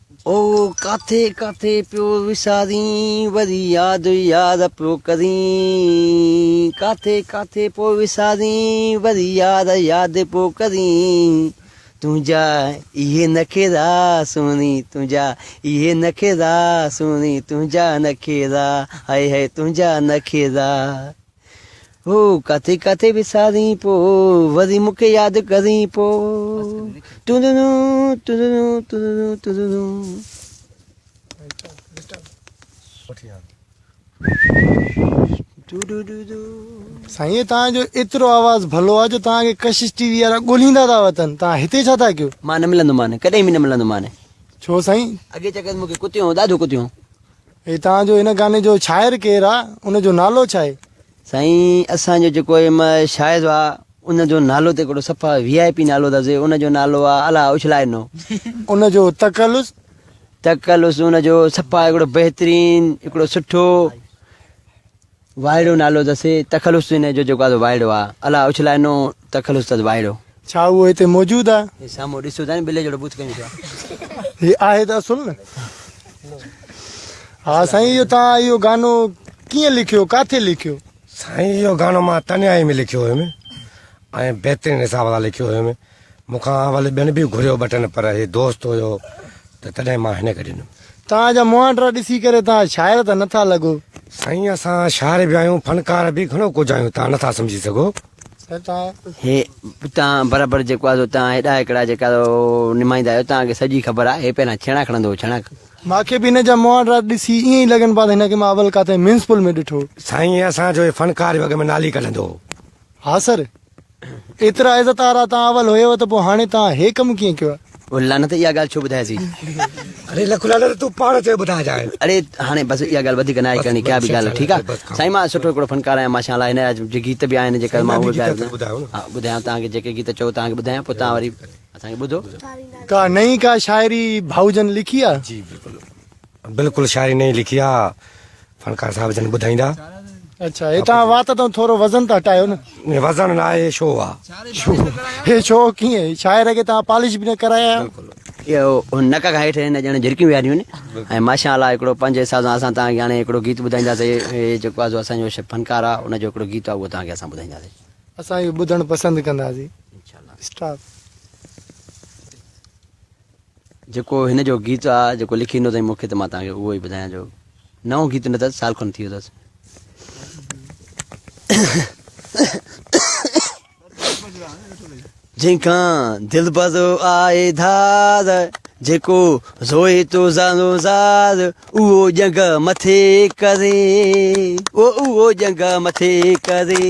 او ڪاٿي ڪاٿي پيو وسارين وري ياد ياد پيو ڪرين ڪاٿي ڪاٿي پيو وسارين وري ياد ياد پيو ڪرين تنهنجا اهي نخرا سهڻي تنهنجا اهي نخرا سهڻي تنهنجا نخرا هائي هائي تنهنجا نخرا هو ڪاٿي ڪاٿي وسارين پو وري مون کي ياد ڪرين پو تون تون تون تون سائين توهان جو ايترو آواز ڀلو آ جو توهان کي ڪشش ٽي وي وارا ڳوليندا ٿا وتن توهان هتي ڇا ٿا ڪيو؟ مان نه ملندومان ڪڏهن به نه ملندومان. ڇو سائين؟ اڳي چڪر مون کي ڪتيو ڏاڍو ڪتيو. هي توهان جو هن گاني جو شاعر ڪير آ ان جو نالو ڇا آهي؟ سائين اسان جو جيڪو هي شاعر آ ان جو نالو ته هڪڙو صفا وي آء پي نالو اٿس ان جو نالو آ الله اڇلائي ڏنو. ان جو تخلص؟ تخلص ان جو صفا هڪڙو بهترين هڪڙو سٺو وائڙو نالو اٿس تخلص ان جو جيڪو آ سو وائڙو آ الله اڇلائي ڏنو تخلص اٿس وائڙو. ڇا اهو هتي موجود آ؟ هي سامهون ڏسو ٿا نه ٻلي جهڙو بوٿ ڪيون ٿا. هي آهي ته اصل نه. ها سائين اهو توهان اهو گانو ڪيئن لکيو ڪاٿي لکيو؟ سائين اهو گانو مان تنهائي ۾ لکيو هيم ۽ بهترين حساب سان لکيو هيم مون کان اول ٻين به گهريو بٽن پر هي دوست هيو ته تڏهن مان هن کي ڏنم. توهان جا مهانڊا ڏسي ڪري توهان شاعر ته نٿا لڳو. سائين اسان شاعر به آهيون فنڪار به گهڻو ڪجهه آهيون توهان نٿا سمجهي سگهو. هي توهان برابر جيڪو آهي سو توهان هيڏا هڪڙا جيڪا نمائندا آهيو توهان کي سڄي خبر آهي هي پهريان ڇيڻا کڻندو هو ڇيڻا. مان کي به هن جا مهانڊا ڏسي ائين ئي لڳن پيا ته هن کي مان اول ڪاٿي ميونسپل ۾ ڏٺو. سائين اسان جو هي فنڪار به اڳ ۾ نالي ڪڍندو هو. ها سر ايترا عزت وارا توهان اول هيو ته پوء هاڻي توهان هي ڪم ڪيئن ڪيو آهي. او لعنت اها ڳالهه ڇو ٻڌايسين. اڙي لک لعنت تون پاڻ چئي ٻڌائجانء. اڙي هاڻي بس اها ڳالهه وڌيڪ ناهي ڪرڻي ڪا به ڳالهه ٺيڪ آهي سائين مان سٺو هڪڙو فنڪار آهيان ماشاء الله هن جا گيت به آهن جيڪا مان اهي ڳايا ها ٻڌايان توهان کي جيڪي گيت چئو توهان کي ٻڌايان پوء توهان وري اسان کي ٻڌو. ڪا نئين ڪا شاعري ڀائو جن لکي آ؟ جي بلڪل بلڪل شاعري نئين لکي آ فنڪار صاحب جن ٻڌائيندا. اڇا هي توهان وات تان ٿورو وزن ته هٽايو نه. وزن نه آهي شو آ. شو هي شو ڪيئن شاعر کي توهان پالش به نه ڪرايا آهيو. اهو نڪ کان هيٺ هن ڄڻ جهرڪيون ويهاريون آهن ۽ ماشاء الله هڪڙو پنهنجي حساب سان اسان توهان کي هاڻي هڪڙو گيت ٻڌائينداسين هي جيڪو آهي سو اسان جو فنڪار آهي ان جو هڪڙو گيت آهي اهو توهان کي اسان ٻڌائينداسين. اسان اهو ٻڌڻ پسند ڪنداسين. انشاء الله. اسٽاپ. جيڪو هن جو گيت آ جيڪو لکي ڏنو اٿائين مون کي ته مان توهان کي اهو ئي ٻڌايان جو نئون گيت نه اٿس سال کن ٿي ويو اٿس. جنهن کان دلبر آهي ڌار جيڪو روئي ٿو زارو زار اهو ڄنگهه مٿي ڪري او اهو ڄنگهه مٿي ڪري.